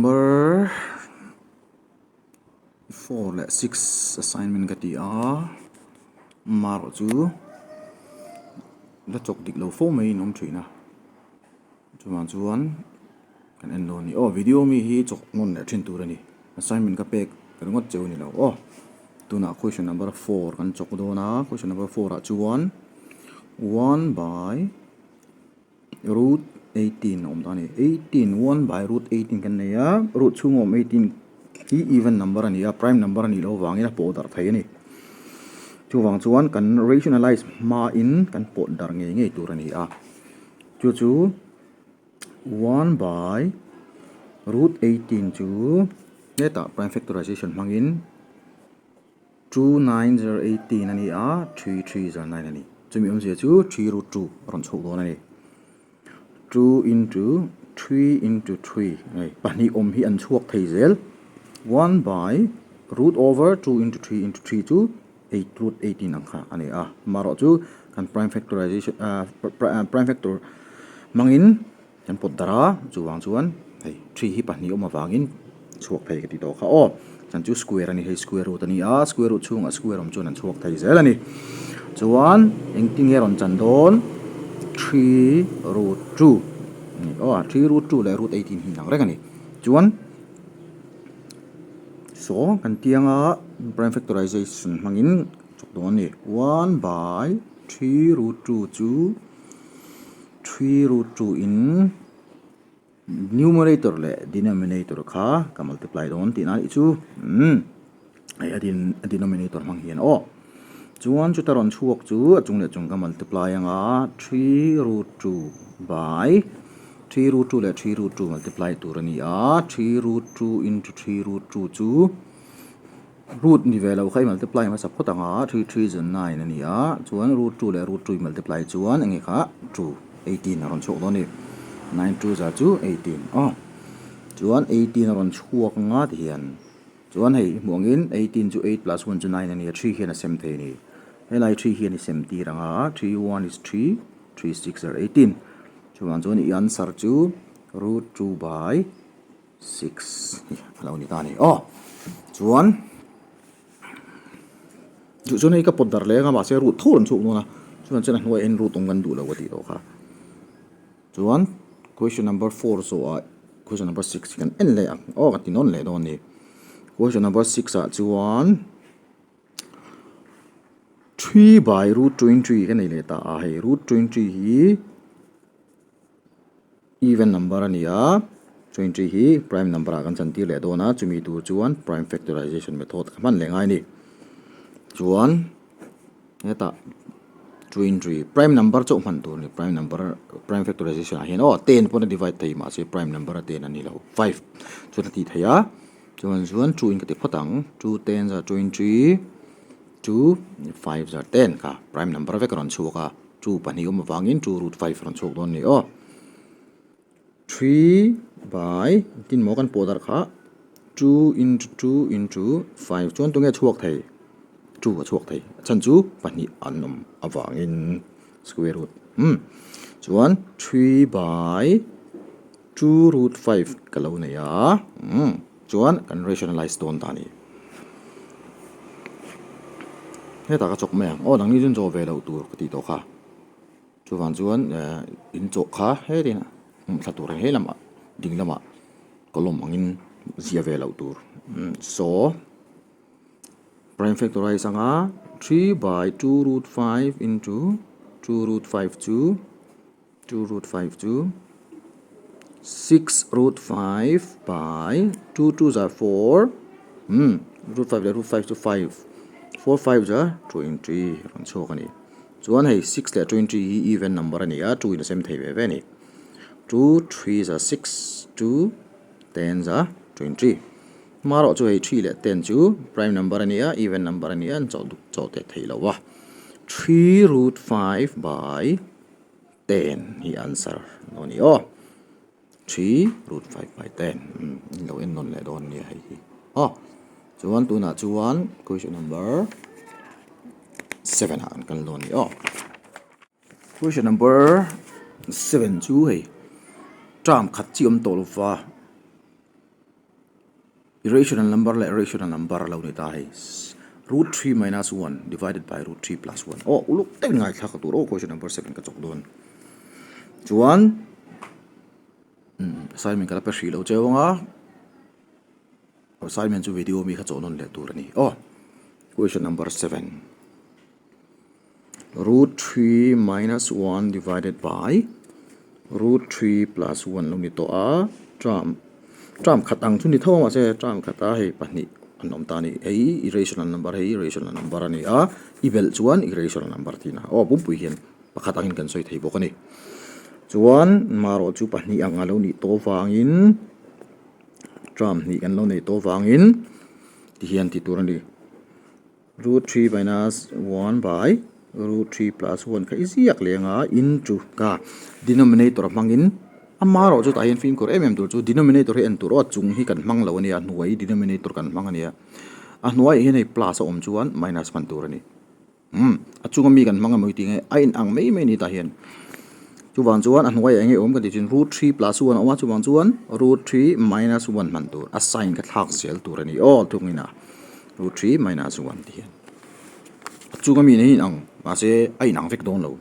Number four leh six assignment ka ti a marawh chu la chawk dik lo fo mai in awm thin a chuvang chuan kan en dawn a ni aw video mi hi chawk nawn leh thin tur a ni assignment ka pek ringawt cheu a ni lo aw tunah question number four kan chawk dawn a question number four ah chuan one by. Root 18 a awm ta a ni. 18, 1 by root 18 kan nei a, root chhunga awm 18 hi even number a ni a, prime number a nih loh avangin a pawh darh thei a ni. Chuvang chuan kan rationalize hmain kan pawh darh ngei ngei tur a ni a. Chu chu 1 by root 18 chu hetah prime factorization hmangin 2 9 0 18 a ni a, 3 3 0 9 a ni. Chumi awmzia chu 3 root 2 a rawn chhuak dawn a ni. 2 into 3 into 3 hei pahnih awm hi an chhuak thei zel. 1 by root over 2 into 3 into 3 chu 8 root 18 ang kha a ni a. Amaherawh chu kan prime factorization prime factor hmangin Kan pawt darh a, chuvang chuan hei tree hi pahnih awm avangin chhuak thei ka ti tawh kha aw. Chan chu square a ni, hei square root a ni a, square root chhungah square awm chuan an chhuak thei zel a ni. Chuan engtin nge rawn chan dawn? Three root two a ni aw, three root two leh root 18 hi inang reng a ni. Chuan saw kan tianga prime factorization hmangin chawk dawn a ni. One by three root two chu. Three root two in numerator leh denominator kha ka multiply dawn tihna a nih chu umm hei a a denominator hmang hian aw chuan chuta rawn chhuak chu a chung leh chung ka multiply anga three root two by three root two leh three root two multiply tur a ni a three root two into three root two chu. Root ni ve lo kha i multiply hmasa phawt ang a, 3 3 is 9 a ni a, chuan root 2 leh root 2 i multiply chuan enge kha 2, 18 a rawn chhuak dawn a ni. 9 2 za chu 18 aw. Chuan 18 a rawn chhuak nga ti hian chuan hei i hmuh angin 18 chu 8 plus 1 chu 9 a ni a, 3 hian a sem thei a ni. Helai 3 hian i sem tir ang a, 3 1 is 3, 3 6 are 18. Chuvang chuan i answer chu root 2 by 6 hi a lo ni ta a ni aw chuan duh chuan hei ka pawt darh leh anga mahse root tho an chhuak dawn a chuan chuan a hnuaiah hian root awm kan duh lo ka tih tawh kha chuan question number 4 zawhah question number 6 hi kan en leh ang aw ka ti nawn leh dawn a ni question number 6 ah chuan 3 by root 20 ka nei leh ta a hei root 20 hi. Even number a ni a, 20 hi prime number ah kan chantir leh dawn a, chumi tur chuan prime factorization method ka hman leh ngai a ni. Chuan hetah 20 prime number chauh hman tur a ni, prime number prime factorization ah hian aw ten pawn a divide thei mahse prime number a ten a ni lo five chuan a tih theih a, chuan chuan two in ka ti phawt ang two ten za 20 two five za ten kha prime number vek a rawn chhuak a. Two pahnih awm avangin two root five rawn chhuak dawn a ni aw. Three by tin maw kan pawh darh kha two into two into five chuan tunge chhuak thei two a chhuak thei a chhan chu pahnih an awm avangin square root umm chuan three by two root five ka lo nei a umm chuan kan rationalize dawn ta a ni. Hetah ka chawk mai ang aw nangni chu in chawh ve loh tur ka tih tawh kha chuvang chuan eh in chawh kha hetin hmuh thla tur he lamah ding lamah column angin ziah ve loh tur saw prime factorize anga 3 by 2 root 5 into 2 root 5 chu 2 root 5 chu 6 root 5 by 2 2 za 4 hmm root 5 leh root 5 chu 5 4 5 za 20 rawn chhuak a ni chuan hei 6 leh 20 hi even number a ni a 2 in a sem thei ve ve a ni 2 3 za 6 2 10 za 20 hmarawh chu hei 3 leh 10 chu prime number a ni a even number a ni a an chawh duk chawh teh thei lo a 3 root 5 by 10 hi answer lo ni aw 3 root 5 by 10 in lo en nawn leh dawn nia hei hi aw chuan tunah chuan question number 7 ah kan kal dawn ni aw question number 7 chu hei term khat chi awm tawh lova. Irrational number leh rational number a lo ni ta hei. Root 3 minus 1 divided by root 3 plus 1. Aw, uluk deuhin ngaithlak ka tur aw, question number 7 ka chawk dawn. Chuan, assignment ka la pe hrih lo cheu anga, assignment chu video mi kha chawh nawn leh tur a ni. Aw, question number 7. Root 3 minus 1 divided by root 3 plus 1 lo ni tawh a, term term khat ang chu ni tho a mahse term khat a hei pahnih an awm ta a ni. Hei irrational number hei irrational number a ni a, i belh chuan irrational number tihna aw pumpui hian pakhat angin kan sawi thei bawk a ni. Chuan marawh chu pahnih ang a lo nih tawh vangin term hnih kan lo neih tawh vangin tihian tih tur a ni. Root 3 minus 1 by root 3 plus 1 kha i ziak leh anga into ka denominator hmangin ama erawh chu tah hian fimkhur em em tur chu denominator hi en tur aw a chung hi kan hmang lo ania a hnuai denominator kan hmang ania a hnuaiah hian hei plus a awm chuan minus hman tur a ni umm a chunga mi kan hmang emaw tih nge a inang mai mai a ni tah hian. Chuvang chuan a hnuaiah enge awm ka tih chuan root 3 plus 1 a awm a chuvang chuan root 3 minus 1 hman tur a sign kha thlak zel tur a ni aw thungin a. Root 3 minus 1 ti hian a chunga mi nen inang mahse a inang vek dawn lo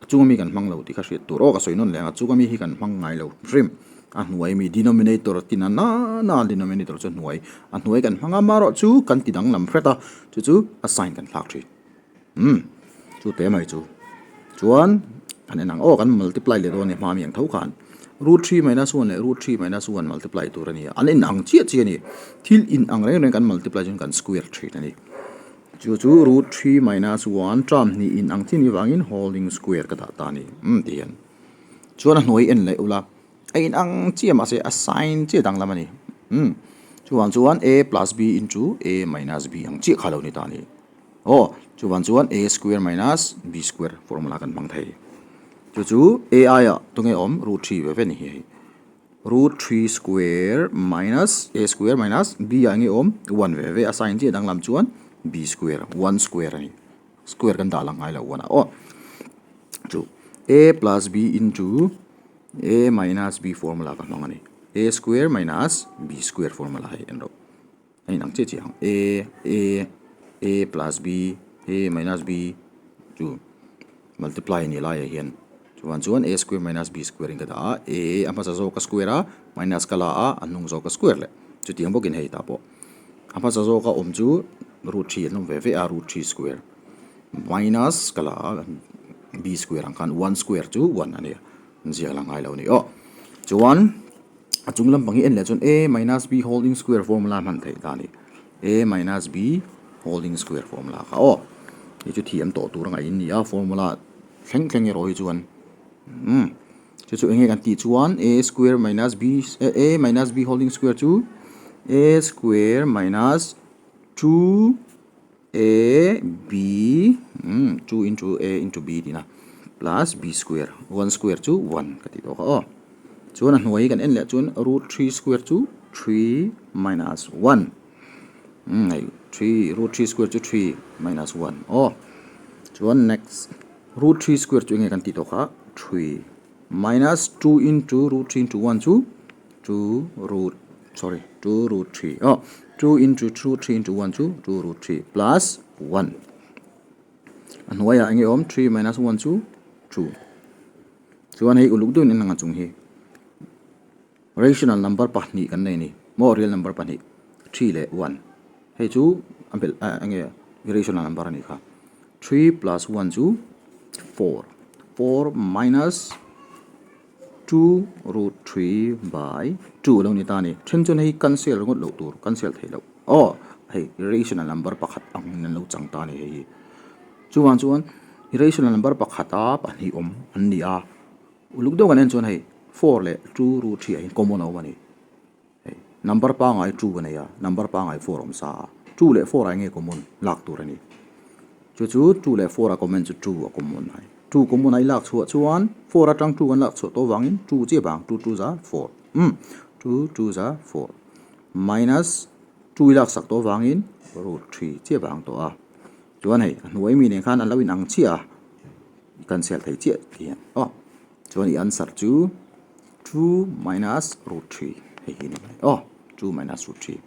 a chunga mi kan hmang lo tih kha hriat tur aw ka sawi nawn leh ang a chunga mi hi kan hmang ngai lo hrim a hnuai mi denominator tina na na denominator chu hnuai a hnuai kan hmang a marawh chu kan ti danglam hret a chu chu a sign kan thlak thin. Umm chu te mai chu chuan an en ang aw kan multiply leh dawn a ni hma mi ang tho khan root 3 minus 1 leh root 3 minus 1 multiply tur a ni a an en ang chiah chiah a ni thil in ang reng reng kan multiply chuan kan square thin a ni chu chu root 3 minus 1 term hnih in ang chiah ni vangin holding square ka dah ta a ni umm ti hian chuan a hnuai en leh ula a in ang chiah mahse a sign chiah danglam a ni umm chuvang chuan a plus b into a minus b ang chiah kha lo ni ta a ni. Aw, chuvang chuan a square minus b square formula kan hmang thei. Chu chu a aiah tunge awm root 3 ve ve ni hi hei. Root 3 square minus a square minus b ah nge awm 1 ve ve a sign chiah danglam chuan b square 1 square a ni. Square kan dah lang ngai lo 1 ah aw. Chu a plus b into a minus b formula ka hmang a ni. A square minus b square formula hei en rawh. A inang chiah chiah ang a a a plus b a minus b chu multiply a nih laiah hian chuan chuan a square minus b square in ka dah a a a hmasa zawk a square a minus ka la a a hnung zawk a square leh chutiang bawkin hei tah pawh a hmasa zawk a awm chu root 3 an awm ve ve a root 3 square minus ka la a b square ang khan 1 square chu 1 a nia ziak la ngai lo a ni aw chuan. A chung lampang hi en leh chuan a minus b holding square formula hman theih ta a ni. A minus b holding square formula kha aw. Hei chu thiam tawh tur a ngaih in ni a formula thleng thleng erawh hi chuan umm chu chu enge kan tih chuan a square minus b a minus b holding square chu a square minus 2 a b umm 2 into a into b tihna plus b square 1 square chu 1 ka tih tawh kha aw chuan a hnuai hi kan en leh chuan root 3 square chu 3 minus 1 umm hei 3 root 3 square chu 3 minus 1 aw chuan next root 3 square chu enge kan tih tawh kha 3 minus 2 into root 3 into 1 chu 2 root sorry 2 root 3 aw 2 into 2 3 into 1 chu 2 root 3 plus 1 a hnuaiah enge awm 3 minus 1 chu 2 chuan hei uluk deuhin en ang a chung hi rational number pahnih kan nei a ni maw real number pahnih 3 leh 1 hei chu a belh enge irrational number a nih kha 3 plus 1 chu 4 4 minus 2 root 3 by 2 a lo ni ta a ni. Then chuan hei cancel ringawt loh tur, cancel theih loh. Aw, hei irrational number pakhat angin an lo chang ta a ni hei hi. Chuvang chuan irrational number pakhata pahnih awm an ni a, uluk deuh kan en chuan hei 4 leh 2 root 3 ah hian common a awm a ni. Hei number pangai 2 ka nei a, number pangai 4 awm sa a, 2 leh 4 ah enge common lak tur a ni. Chu chu 2 leh 4 a common chu 2 a common a ni. 2 common a i lak chhuah chuan 4 atang 2 kan lak chhuah tawh vangin 2 chiah vang 2 2 za 4 umm 2 2 za 4 minus 2 i lak sak tawh vangin root 3 chiah vang tawh a. Chuan hei a hnuai mi nen khan an lo inang chiah a, i cancel thei chiah ti hian aw. Chuan i answer chu 2 minus root 3 hei hi a ni mai aw 2 minus root 3.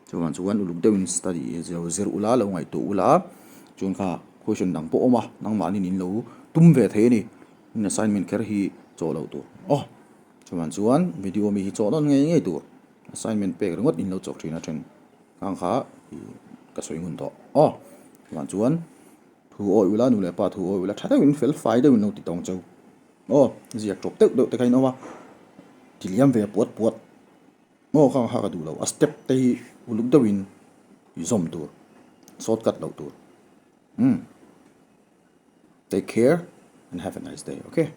Chuvang chuan uluk deuhin study zir zir ula lo ngaihtuah ula chuan kha question dang pawh awm a nangmahni in lo tum ve thei a ni. In assignment kher hi chawh loh tur aw. Chuvang chuan video mi hi chawh nawn ngei ngei tur assignment pek ringawt in lo chawk thin a then khang kha ka sawi ngun tawh aw. Chuvang chuan thu awih ula nu leh pa thu awih ula tha deuhin fel fai deuhin lo ti tawng cheu aw. Ziak tawp deuh deuh te kha in awm a ti liam ve puat puat. Aw ka ha ka duh lo a step te hi uluk deuhin i zawm tur short cut loh tur umm take care and have a nice day okay.